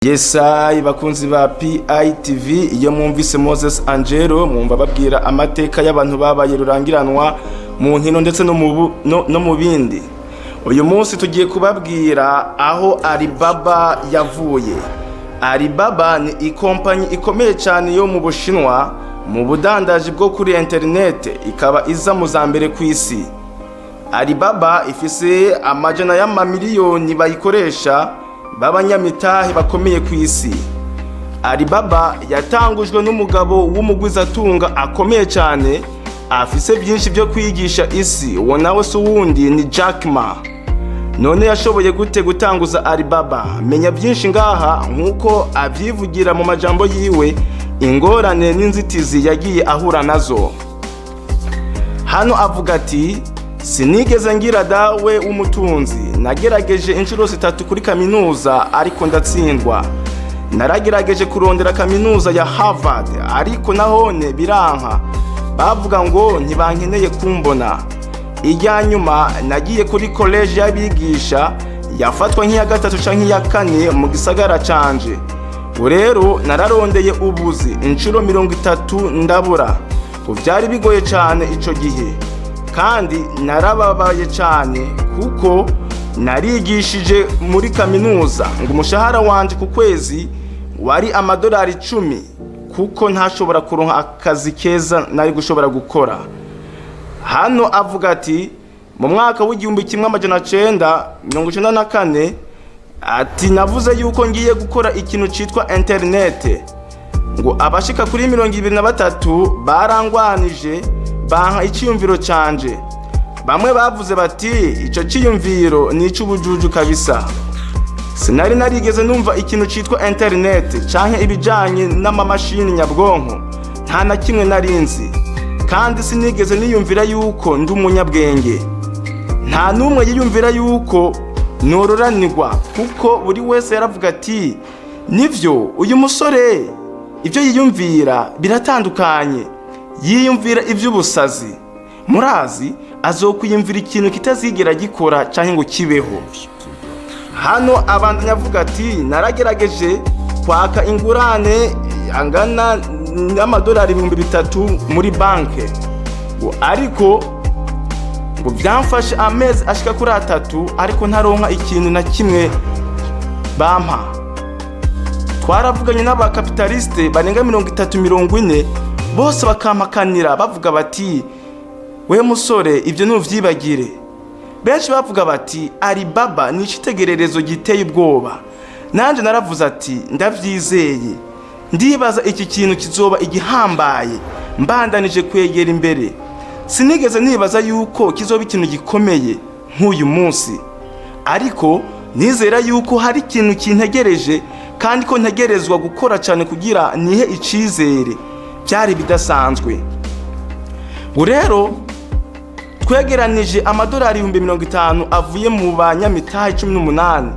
Yesayi bakunzi ba PITV, iyo mwumvise Moses Angelo mwumva babwira amateka y'abantu babaye rurangiranwa mu nkino ndetse no mu bindi. Uyu munsi tugiye kubabwira aho Alibaba yavuye. Alibaba ni ikompanyi ikomeye cyane yo mu Bushinwa mu budandaji bwo kuri interinete, ikaba iza mu za mbere ku isi. Alibaba ifise amajana y'amamiliyoni bayikoresha b'abanyamitahe bakomeye ku isi. Alibaba yatangujwe n'umugabo w'umugwizatunga akomeye cyane, afise byinshi byo kwigisha isi. Uwo nawe si uwundi, ni Jack Ma. None yashoboye gute gutanguza Alibaba? Menya byinshi ngaha nk'uko abyivugira mu majambo yiwe, ingorane n'inzitizi yagiye ahura nazo. Hano avuga ati: "Sinigeze ngira dawe w'umutunzi. Nagerageje inshuro zitatu kuri kaminuza, ariko ndatsindwa. Naragerageje kurondera kaminuza ya Harvard, ariko nahone biranka, bavuga ngo ntibankeneye kumbona. Ijya nyuma nagiye kuri koleji y'abigisha yafatwa nk'iya gatatu canke nk'iya kane mu gisagara canje. Ubu rero nararondeye ubuzi inshuro 30 ndabura. Ubu byari bigoye cyane ico gihe, kandi narababaye cyane kuko narigishije muri kaminuza, ngo umushahara wanje ku kwezi wari amadolari 10, kuko ntashobora kuronka akazi keza nari gushobora gukora." Hano avuga ati mu mwaka w'1994, ati navuze yuko ngiye gukora ikintu cyitwa interinete. Ngo abashika kuri 23 barangwanije, banka icyiyumviro canje. Bamwe bavuze bati: "Ico cyiyumviro ni icy'ubujuju kabisa." Sinari narigeze numva ikintu citwa interineti canke ibijanye n'amamashini nyabwonko, nta na kimwe narinzi, kandi sinigeze niyumvira yuko ndi umunyabwenge. Nta n'umwe yiyumvira yuko nororanirwa, kuko buri wese yaravuga ati: "Nivyo, uyu musore ibyo yiyumvira biratandukanye, yiyumvira iby'ubusazi. Murazi, azokwiyumvira ikintu kitazigera gikora cyangwa ngo kibeho." Hano abandanya avuga ati naragerageje kwaka ingurane angana n'amadolari 3000 muri banke, ngo ariko ngo byamfashe amezi ashika kuri 3, ariko ntaronka ikintu na kimwe bampa. Twaravuganye n'abakapitalisite barenga 30, 40, bose bakampakanira, bavuga bati: "We musore, ibyo ntuvyibagire." Benshi bavuga bati: "Alibaba ni icitegererezo giteye ubwoba." Nanjye naravuze ati: "Ndavyizeye, ndibaza iki kintu kizoba igihambaye mbandanije kwegera imbere." Sinigeze nibaza yuko kizoba ikintu gikomeye nk'uyu munsi, ariko nizera yuko hari ikintu kintegereje kandi ko ntegerezwa gukora cyane kugira nihe icizere. Byari bidasanzwe. Ubu rero twegeranije amadolari 50,000 avuye mu banyamitahe 18.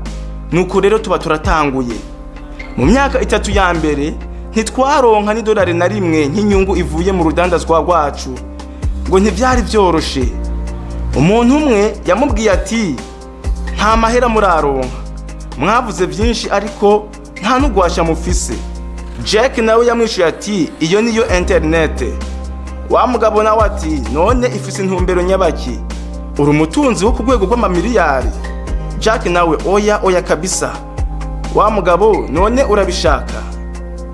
Nuko rero tuba turatanguye. Mu myaka 3 ya mbere ntitwaronka n'idolari na rimwe nk'inyungu ivuye mu rudandazwa rwacu. Ngo ntibyari byoroshe. Umuntu umwe yamubwiye ati: "Nta mahera muraronka, mwavuze byinshi ariko nta n'ugwasha mufise." Jack nawe yamwishuye ati: "Iyo niyo interinete." Wa mugabo nawe ati: "None ifise intumbero nyabaki? Uri umutunzi wo ku rwego rw'amamiliyari?" Jack nawe: "Oya, oya kabisa." Wa mugabo: "None urabishaka?"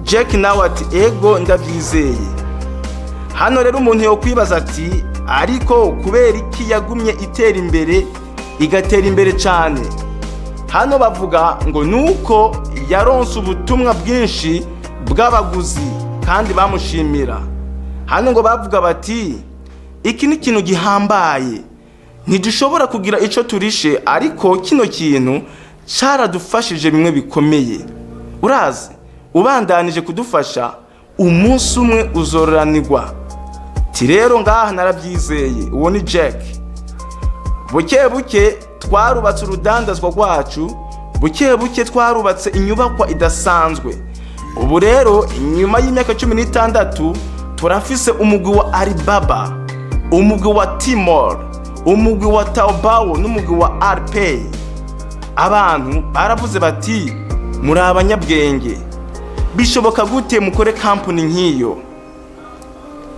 Jack nawe ati: "Ego, ndabyizeye." Hano rero umuntu yokwibaza ati: ariko kubera iki yagumye itera imbere, igatera imbere cyane? Hano bavuga ngo nuko yaronse ubutumwa bwinshi bw'abaguzi kandi bamushimira. Hano ngo bavuga bati: "Iki ni ikintu gihambaye, ntidushobora kugira icyo turishe, ariko kino kintu cyaradufashije bimwe bikomeye. Urazi, ubandanije kudufasha, umunsi umwe uzororanirwa." Ti rero ngaha narabyizeye. Uwo ni Jack. Buke buke twarubatse urudandazwa rwacu, buke buke twarubatse inyubakwa idasanzwe. Ubu rero inyuma y'imyaka 16 turafise umugwi wa Alibaba, umugwi wa Tmall, umugwi wa Taobao n'umugwi wa Alipay. Abantu baravuze bati Muri abanyabwenge, bishoboka gute mukore kampani nk'iyo?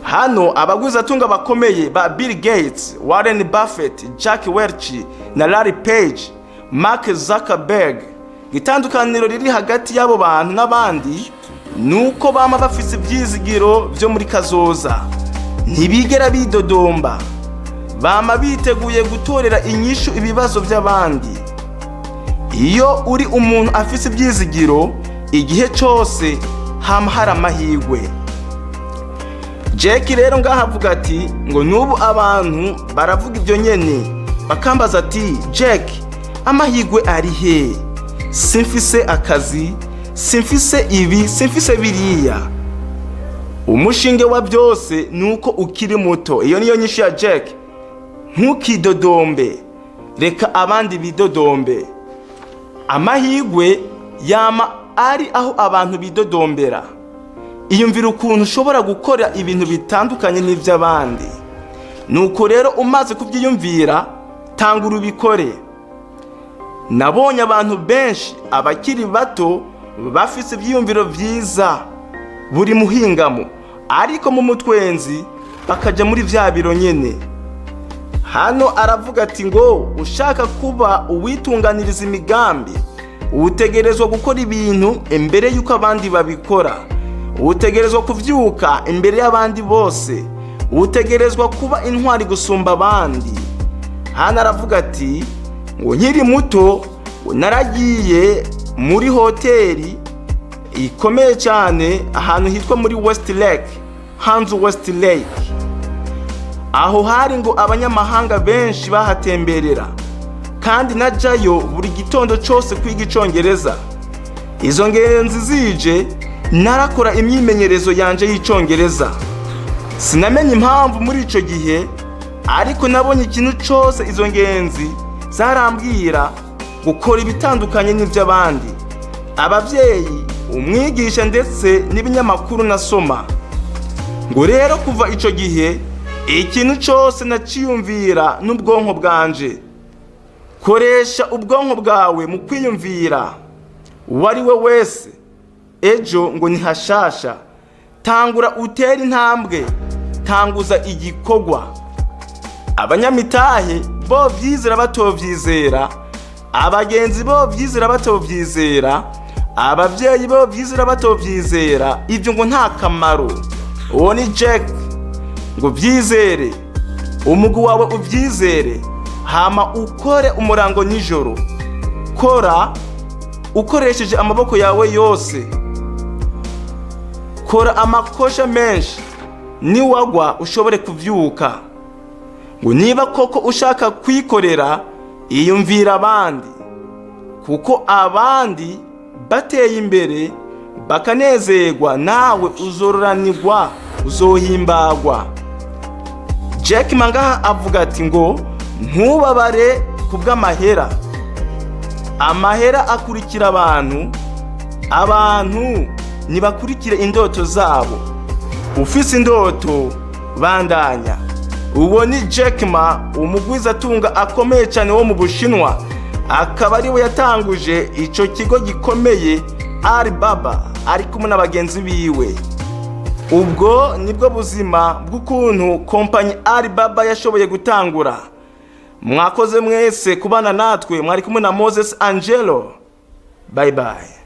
Hano abagwizatunga bakomeye ba Bill Gates, Warren Buffett, Jack Welch na Larry Page, Mark Zuckerberg, itandukaniro riri hagati y'abo bantu n'abandi ni uko bama bafise ibyizigiro byo muri kazoza. Ntibigera bidodomba, bama biteguye gutorera inyishu ibibazo by'abandi. Iyo uri umuntu afise ibyizigiro, igihe cyose hama hari amahirwe. Jack rero ngaho avuga ati ngo n'ubu abantu baravuga ibyo nyene, bakambaza ati: "Jack, amahirwe ari he? Simfise akazi, simfise ibi, simfise biriya." Umushinge wa byose ni uko ukiri muto. Iyo niyo nyishu ya Jack. Ntukidodombe, reka abandi bidodombe. Amahirwe yama ari aho abantu bidodombera. Iyumvira ukuntu ushobora gukora ibintu bitandukanye n'iby'abandi. Nuko rero umaze kubyiyumvira, tangura ubikore. Nabonye abantu benshi, abakiri bato, bafise ibyiyumviro byiza buri muhingamo, ariko mu mutwenzi bakajya muri bya biro nyine. Hano aravuga ati ngo ushaka kuba uwitunganiriza imigambi, utegerezwa gukora ibintu imbere y'uko abandi babikora, utegerezwa kuvyuka imbere y'abandi bose, utegerezwa kuba intwari gusumba abandi. Hano aravuga ati ngo nkiri muto naragiye muri hoteli ikomeye cyane ahantu hitwa muri West Lake, Hanzu West Lake. Aho hari ngo abanyamahanga benshi bahatemberera, kandi najyayo buri gitondo cyose kwiga Icyongereza. Izo ngenzi zije, narakora imyimenyerezo yanje y'Icyongereza. Sinamenye impamvu muri icyo gihe, ariko nabonye ikintu cyose izo ngenzi zarambwira gukora ibitandukanye n'iby'abandi, ababyeyi, umwigisha, ndetse n'ibinyamakuru nasoma. Ngo rero kuva icyo gihe ikintu cyose naciyumvira n'ubwonko bwanje. Koresha ubwonko bwawe mu kwiyumvira. Uwo ari we wese, ejo ngo ni hashasha. Tangura utere intambwe, tanguza igikorwa. Abanyamitahe bo byizera batovyizera, abagenzi bo byizera batovyizera, ababyeyi bo byizera batovyizera, ibyo ngo nta kamaro. Uwo ni Jack. Ngo byizere, umugwi wawe ubyizere, hama ukore umurango nijoro. Kora ukoresheje amaboko yawe yose, kora amakosha menshi, niwagwa ushobore kuvyuka. Ngo niba koko ushaka kwikorera, iyumvira abandi, kuko abandi bateye imbere bakanezerwa, nawe uzororanirwa, uzohimbagwa. Jack Ma ngaha avuga ati ngo ntubabare kubw'amahera. Amahera akurikira abantu, abantu ntibakurikire indoto zabo. Ufise indoto, bandanya. Uwo ni Jack Ma, umugwizatunga akomeye cyane wo mu Bushinwa, akaba ariwe yatanguje ico kigo gikomeye Alibaba ari kumwe na bagenzi biwe. Ubwo nibwo buzima bw'ukuntu kompanyi Alibaba yashoboye gutangura. Mwakoze mwese kubana natwe. Mwari kumwe na Moses Angelo. Bye bye.